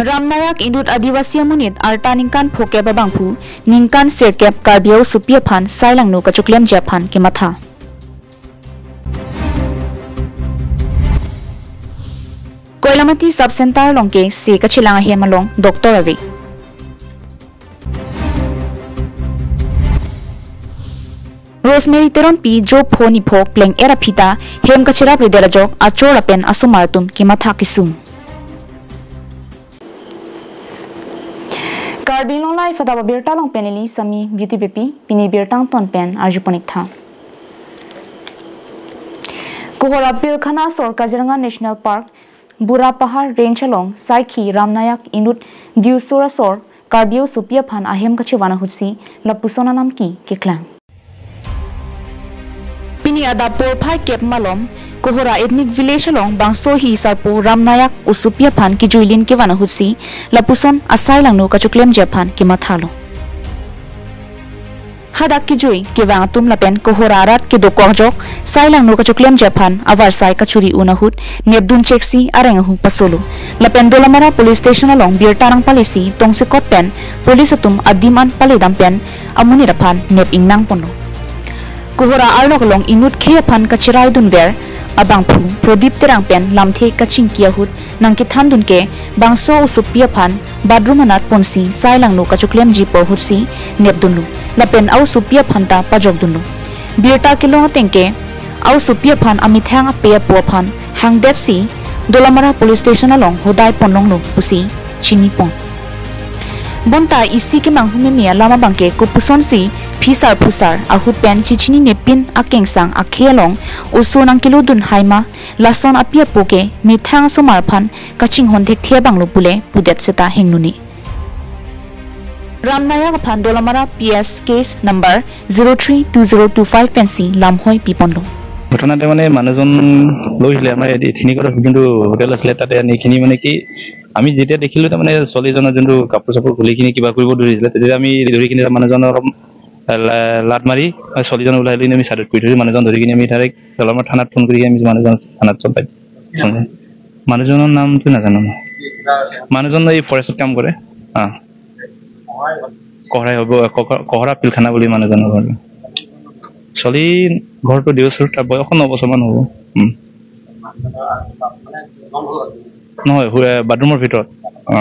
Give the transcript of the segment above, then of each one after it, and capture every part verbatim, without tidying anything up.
Ramnayak inut Adivasi amonit arta ningkan phokep abangphu, ningkan sirkep Karbi aosopi aphan sai langno kachoklemji aphan kematha. Koilamati Sub Center along ke se kachelang ahem along doctor ave. Rosemary Teronpi jo pho ni pho pleng-et aphi ta hem kacherap redet ajok achor lapen asomar atum kematha kesung. Karbi Anglong Live adap abirta along pen neli Sami Beauty Beypi, pini birta angton pen arjuponik tha. Kohora Pilkhana asor Kaziranga National Park, Burapahar Range along saikhi Ramnayak inut Diusur asor Karbi aosopi aphan ahem kachevan ahutsi lapuson alamki keklang. Pini adap porphai kep malom, Kohora Ethnic Village along bangso hi sarpo Ramnayak osopi aphan kijuilin kevan ahutsi lapuson asai langno kachoklemji aphan kemathalo. Hadak kijui kevang atum lapen Kohora arat kedokok ajok sai langno kachoklemji aphan avarsai kachuri un ahut nepdun cheksi areng ahu pasolo. Lapen Dolamara Police Station along birta nangpalesi tongsekot pen police atum adim an paledam pen amonit aphan nep ingnang ponlo. Kohora arlok along inut khei aphan kacheraidunver abangphu Prodip Terang pen lamthe kachingki ahut nangkethandun ke bangso osopi aphan bathroom anat ponsi sai langno kachoklemji pu ahutsi nepdunlo. Lapen aosopi aphan ta pajokdunlo. Birta kelong ateng ke aosopi aphan amethang ape apo aphan hangdetsi Dolamara Police Station along hodai ponlonglo pusi chinipon. Bonta isi kemanghu meme alam abangke kopuson si phisar phusar ahut pen chichinine pin akengsang akhei along oso nangkelodun haima lason api apo ke methang asomar aphan kachinghon thekthe abanglo pule pudet seta hengnuni. Ramnayak aphan Dolamara P S case number zero three two zero two five pensi lamhoi piponlo. ঘটনাতে মানে মানুহজন লৈ আহিছিলে আমাৰ এই তিনিগৰাকী যোনটো হোটেল আছিলে, তাতে আনি কিনি মানে কি আমি যেতিয়া দেখিলো, তাৰমানে ছোৱালীজনৰ যোনটো কাপোৰ চাপোৰ খুলি কিনি কিবা কৰিব ধৰিছিলে, তেতিয়া আমি ধৰি কিনি মানুহজনৰ অলপ লা-, লাত মাৰি ছোৱালীজন ওলাই লৈ আমি চাইডত পৰি ধৰি মানুহজন ধৰি কিনি আমি ডাইৰেক্ট দলমাৰ থানাত ফোন কৰি আমি মানুহজন থানাত চম্পাই দিওঁ। মানুহজনৰ নামটো নাজানো মই। মানুহজন এই ফৰেষ্টত কাম কৰে। অ। কহৰাই হ'ব, কহ-, কহৰা পিলখানা বুলি মানুহজনৰ ঘৰ। ছোৱালী ঘৰটো দিউচুৰ, তাৰ বয়স ন বছৰমান হ'ব। উম। নহয়, হু-, এ, বাথৰুমৰ ভিতৰত। অ।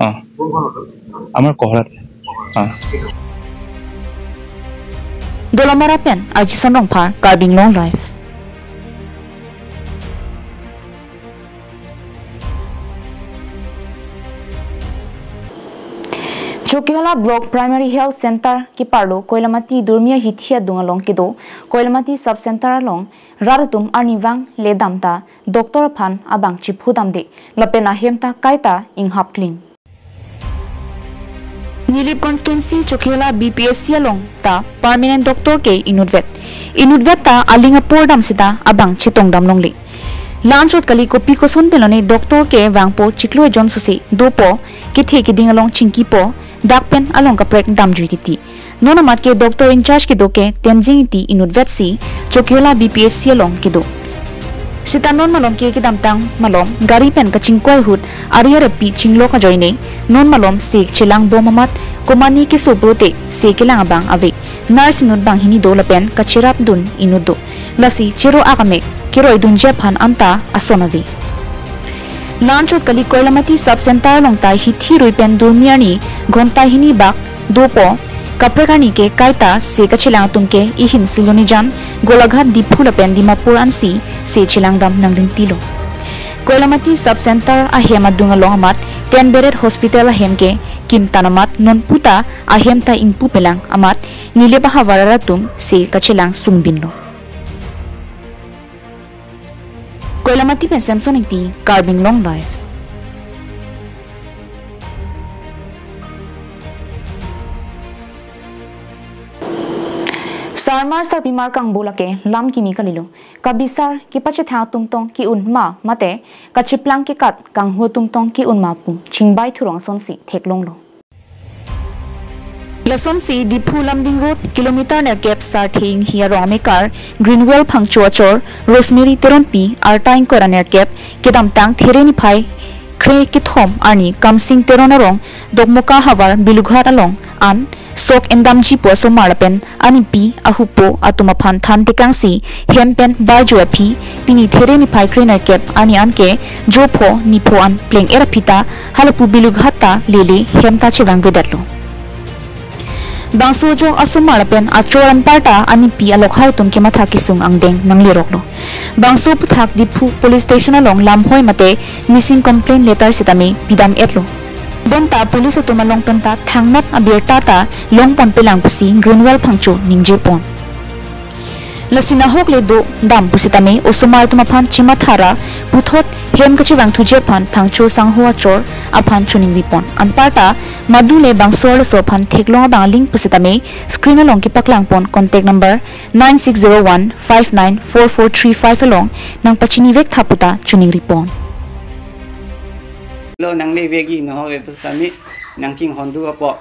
অ। আমাৰ কহৰাত। অ। Dolamara pen Arjison Rongphar, Karbi Anglong Live. Chokihola Block Primary Health Center keparlo Koilamati Durmia hithi adung along kedo Koilamati Sub Center along rat atum arnivang ledam ta doctor aphan abang chiphu damde lapen ahem ta kaita inghap kling. Nilip constituency Chokihola B P S C along ta permanent doctor ke inutvet. Inutvet ta aling apor dam seta abang chetong dam longle. La-anchot kali kopi koson pelone doctor ke vangpo chiklo ejon sose dopo kethe keding along chingkipo dak pen along kaprek damjui titi. Non amat ke doctor in charge kedo ke Tenzing Ingti inutvet si Chokihola B P S C along kedo. Seta non malom ke kedamtang malom gari pen kachingkoi ahut ari arepi chinglok ajoine non malom se chelang bom amat komane keso pulote se kelang abang ave. Nurse inut banghini do lapen kacherap dun inut do. Lasi chero akamek keroi dunji aphan anta ason ave. La-anchot kali Koilamati Sub Center along ta hithi rui pen Durmi arni ghonta hini bak dopo kaprek arni ke kaita se kachelang atum ke ihin Silonijan, Golaghat, Diphu lapen Dimapur ansi se chelang dam nangdingtilo. Koilamati Sub Center ahem adung along amat ten bedded hospital ahem ke kimtan amat nonputa ahem ta ingpupelang amat Nilip ahavar arat atum se kachelang sungbinlo. Koilamati pen Samson Ingti, Karbi Anglong Live. Sarmar sarpimar kangbo lake lam kimi kalilo. Kabisar kepachethang atum tong ke-un ma mate kacheplang kekat kanghu atum tong ke-un ma pu chingbai thurong asonsi theklonglo. Lasonsi Diphu Lumding Road, kilometer nerkep Sarthe Inghi arong amekar Greenwell Phangcho achor Rosemary Teronpi arta ingkoi ra nerkep kedamtang There niphai kre kethom arni Kamsing Teron arong Dokmoka havar Bilughat along an sok endamji pu asomar lapen anipi ahupo atum aphan than tekangsi hem pen barjo aphi pini There niphai krenerkep arni anke jopho nipho an pleng-er aphi ta halapu Bilughat ta lele hem ta chevangvedetlo. Bangso ajok asomar lapen achor anparta anipi alokhai atum kematha kesung angdeng nangleroklo. Bangso aphuthak Diphu Police Station along lamhoi mate missing complaint letter sitame pidam-etlo. Bonta police atum along penta thangnat abirta ta longponpelang pusi Greenwell phangcho ningjepon. Lasi nahok le dodam pusitame osomar atum aphan chemathara puthot hem kachevangthuji aphan phangcho sangho achor aphan choningripon. Anparta madu le bangso arloso aphan theklong abang aling pusitame screen along kepaklangpon contact number nine six zero one five nine four four three five along nangpachinivek tha puta choningripon. Lo nanglevekji, nahok le dositame nangchinghondun apot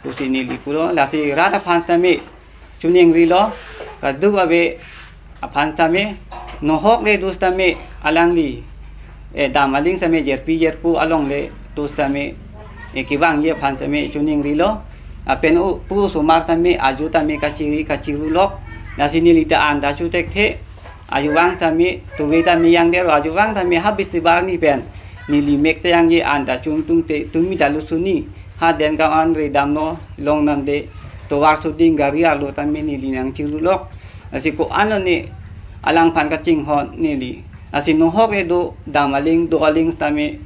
pusi neli pulo, lasi rat aphan sitame choningrilo, kaduk ave aphan sitame, nahok le dositame alangli, eh, dam aling sitame jerpi jerpo along le dositame, eh, kevangji aphan sitame choningrilo, lapen o pu osomar sitame ajo tame kachiri kachirulok, lasi neli ta an ta chothekthe, ajovang tame, tuve tame yangdero, ajovang tame habisi barni pen neli mek ta yangji, an ta chungtungte tumi ta lusuni, ha den ka an re damlo, long nande, tovar shooting gari arlo tame neli nangchirulok. Lasi ko-an lo ne alangphan kachinghon neli. Lasi nahok le dodam aling, do aling tame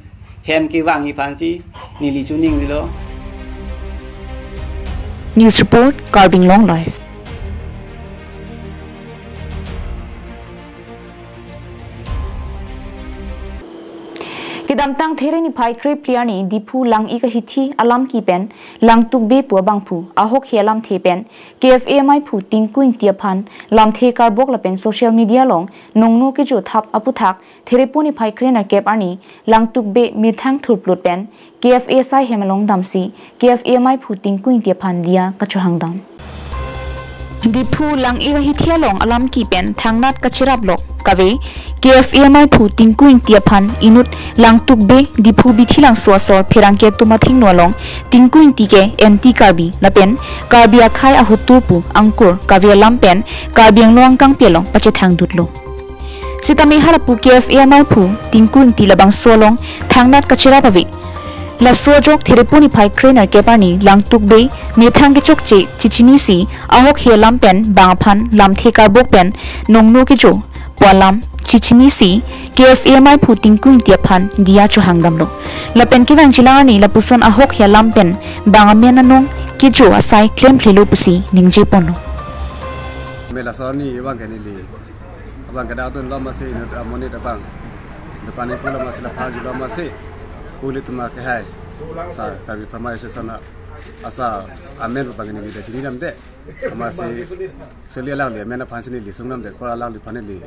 hem kevangji aphansi neli choningrilo. News report, Karbi Anglong Live. Kedamtang There niphai krephli arni Diphu Lang-ik ahithi alamki pen Langtuk Bey pu abangphu ahokhe alamthe pen K F A maiphu Tinku Ingti aphan lamthe karbok lapen social media along nongno kejo thap aphuthak Therepo niphai krenerkep arni Langtuk Bey methang thurplut pen K F A asai hem along damsi K F A maiphu Tinku Ingti aphan diya kachohangdam. Diphu Lang-ik ahithi along alamki pen thangnat kacheraplok kave K F A maiphu Tinku Ingti aphan inut Langtuk Bey Diphu Bithi Langso asor pherangke atum athengno along Tinku Ingti ke anti Karbi lapen Karbi akhei ahotur pu angkur kave alam pen Karbi Anglong angkangpi along pachethangdutlo. Sitame halapu K F A maiphu Tinku Ingti labangso along thangnat kacherap ave. Laso ajok Therepo niphai krenerkep arni Langtuk Bey methang kechokche chichinisi ahokhe alam pen bang aphan lamthe karbok pen nongno kejo pu alam chichinisi K F A maiphu Tinku Ingti aphan diya chohangdamlo. Lapen kevangjilang arni lapuson ahokhe alam pen bang amen anong kejo asai klemkhlelo pusi ningjeponlo. Me laso arni abang ke neli abang ke dak dunlo masi inut amonit abang. Dokan ipu lo masi, la pharji lo masi. Pu ilitum akehai, sa Karbi Farmer Association asar amen abang neli ta chinidamde. Masi seli alangli amen aphansi neli sungdamde, ko alangliphan neli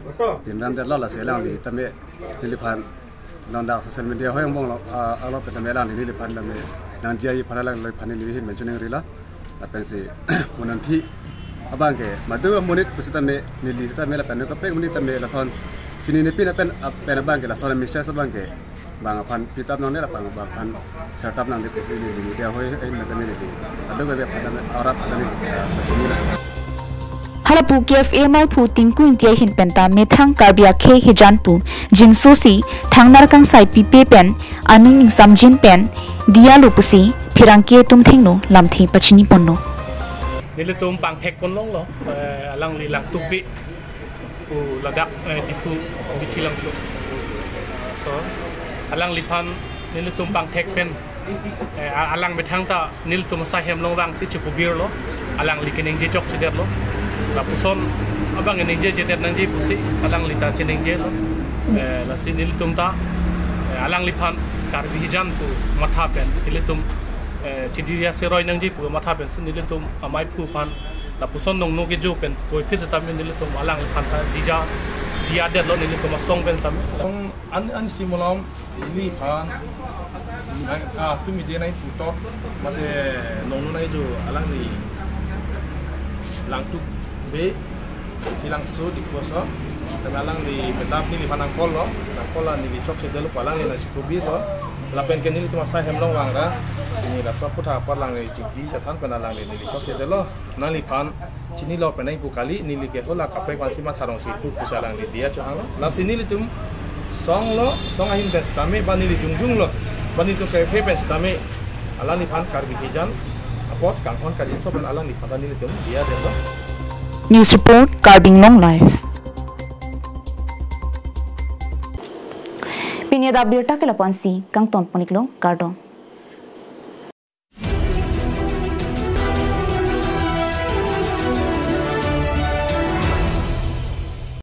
dindamdetlo, lasi alangli tame neliphan non dak social media hoi angbong lo, ah, along pen tame alangli neliphan tame nangdiyaji aphan alangliphan neli ahin pen choningrilo. Lapensi monit aphi abang ke madu amonit pusitame neli sitame lapen kaprek monit tame lason chinine pin apen, apen abang ke lason message abang ke bang aphan pitap nangne, lapen bang aphan sertap nangne pusi neli media hoi ahin tame neli adu ke aphan tame arat aphan tame, ah, pachini la. Halapu K F A maiphu Tinku Ingti ahin penta methang Karbi akhei hijan pu jinsosi thangnar kangsai pipe pen aning ingsamjin pen diyalo pusi pherangke atum athengno lamthe pachiniponlo. Nelitum pangthekpon longlo, eh, alangli Langtuk Bey pu ladak, eh, Diphu Bithi Langso. So alangliphan nelitum pangthek pen, eh, a-, alang methang ta nelitum asai hem along vangsi chepabirlo, alangli keningje chokchedetlo. Lapuson abang keningjejedet nangji pusi alangli ta chiningjelo. Eh, lasi nelitum ta, eh, alangliphan Karbi hijan pu matha pen nelitum, eh, chidiriya seroi nangji pu matha pensi nelitum amaiphu aphan lapuson nongno kejo pen puvoiphit sitame nelitum alangliphan ta dija, diyadetlo nelitum asong pen tame. An, ansi malom neliphan, ah, tumi de nai putok, mate nongno nai jo alangli Langtuk Bey, Bithi Langso Diphu aso, tame alangli petap neliphan nangkollo, nangkollo neli chokchedetlo pu alangli nangchikobitlo, Lapen ke nelitum asai hem along vang ra, neli laso aputhak apar alangli chingki chethan pen alangli neli chokche detlo. Nangliphan chinilo penang pu kali, neli ke hala kaprek aphansi matha rong si pu pusi alangli diya chohanglo. Lasi nelitum song lo, song ahin pen sitame, ba neli jongjung lo, ba nelitum kefe pen sitame, alangliphan Karbi hijan apot kanghon kajinso pen alangliphan ta nelitum diya detlo. News report, Karbi Anglong Live. Pini adap abirta ke lapu-an si kangton pon-iklo, kardom.